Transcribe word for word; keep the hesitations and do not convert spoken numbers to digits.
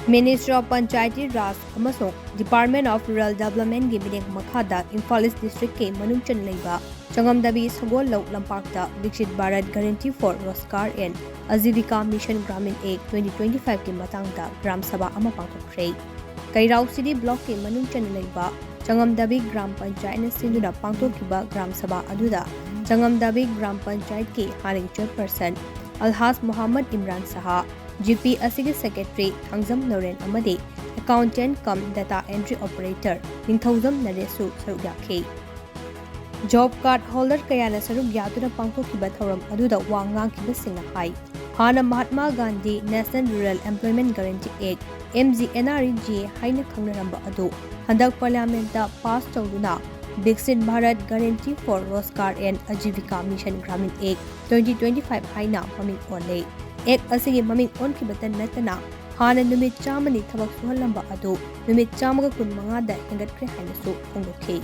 Ministry of Panchayati Raj ꯑꯃꯁꯨꯡ Department of Rural Developmentꯀꯤ ꯃꯤꯠꯌꯦꯡ ꯃꯈꯥꯗ ꯏꯝꯐꯥꯜ ꯏꯁ ꯗꯤꯁꯇ꯭ꯔꯤꯛꯀꯤ ꯃꯅꯨꯡ ꯆꯟꯅ ꯂꯩꯕ ꯆꯉꯝꯗꯕꯤ ꯁꯒꯣꯜ ꯂꯧ ꯂꯝꯄꯥꯛꯇ ꯕꯤꯛꯁꯤꯠ Bharat Guarantee for Rozgar and Ajeevika Mission Gramin Act twenty twenty-fiveꯀꯤ ꯃꯇꯥꯡꯗ ꯒ꯭ꯔꯥꯝ ꯁꯚꯥ ꯑꯃ ꯄꯥꯡꯊꯣꯛꯈ꯭ꯔꯦ꯫ ꯀꯩꯔꯥꯎ ꯁꯤꯇꯤ ꯕ꯭ꯂꯣꯛꯀꯤ ꯃꯅꯨꯡ ꯆꯟꯅ ꯂꯩꯕ ꯆꯉꯝꯗꯕꯤ ꯒ꯭ꯔꯥꯝ ꯄꯟꯆꯥꯌꯠꯅ ꯁꯤꯟꯗꯨꯅ ꯄꯥꯡꯊꯣꯛꯈꯤꯕ ꯒ꯭ꯔꯥꯝ ꯁꯚꯥ ꯑꯗꯨꯗ ꯆꯉꯝꯗꯕꯤ ꯒ꯭ꯔꯥꯝ ꯄꯟꯆꯥꯌꯠꯀꯤ ꯍꯥꯟꯅꯒꯤ ꯆꯦꯌꯔꯄꯔꯁꯟ ꯑꯜꯍꯥꯖ ꯃꯣꯍꯥꯃꯗ ꯏꯝꯔꯥꯟ ꯁꯍꯥ, ꯖꯤ ꯄꯤ ꯑꯁꯤꯒꯤ ꯁꯦꯀ꯭ꯔꯦꯇꯔꯤ ꯊꯥꯡꯖꯝ ꯅꯣꯔꯦꯟ ꯑꯃꯗꯤ accountant cum data entry operator ꯅꯤꯡꯊꯧꯖꯝ ꯅꯔꯦꯁꯁꯨ ꯁꯔꯨꯛ ꯌꯥꯈꯤ꯫ ꯖꯣꯕ ꯀꯥꯔꯗ ꯍꯣꯜꯗꯔ ꯀꯌꯥꯅ ꯁꯔꯨꯛ ꯌꯥꯗꯨꯅ ꯄꯥꯡꯊꯣꯛꯈꯤꯕ ꯊꯧꯔꯝ ꯑꯗꯨꯗ ꯋꯥ ꯉꯥꯡꯈꯤꯕꯁꯤꯡꯅ ꯍꯥꯏ, ꯍꯥꯟꯅ Mahatma Gandhi National Rural Employment Guarantee Act, M G N R E G A ꯍꯥꯏꯅ ꯈꯪꯅꯔꯝꯕ ꯑꯗꯨ ꯍꯟꯗꯛ ꯄꯥꯔꯂꯤꯌꯥꯃꯦꯟꯠꯇ ꯄꯥꯁ ꯇꯧꯗꯨꯅ ꯕꯤꯛꯁꯤꯠ Bharat Guarantee for Rozgar and Ajeevika Mission Gramin Act twenty twenty-five ꯍꯥꯏꯅ ꯃꯃꯤꯡ ꯑꯣꯜꯂꯦ꯫ ꯑꯦꯛ ꯑꯁꯤꯒꯤ ꯃꯃꯤꯡ ꯑꯣꯟꯈꯤꯕꯇ ꯅꯠꯇꯅ ꯍꯥꯟꯅ ꯅꯨꯃꯤꯠ ꯆꯥꯝꯃꯅꯤ ꯊꯕꯛ ꯁꯨꯍꯜꯂꯝꯕ ꯑꯗꯨ ꯅꯨꯃꯤꯠ ꯆꯥꯝꯃꯒ ꯀꯨꯟ ꯃꯉꯥꯗ ꯍꯦꯟꯒꯠꯈ꯭ꯔꯦ ꯍꯥꯏꯅꯁꯨ ꯐꯣꯡꯗꯣꯛꯈꯤ꯫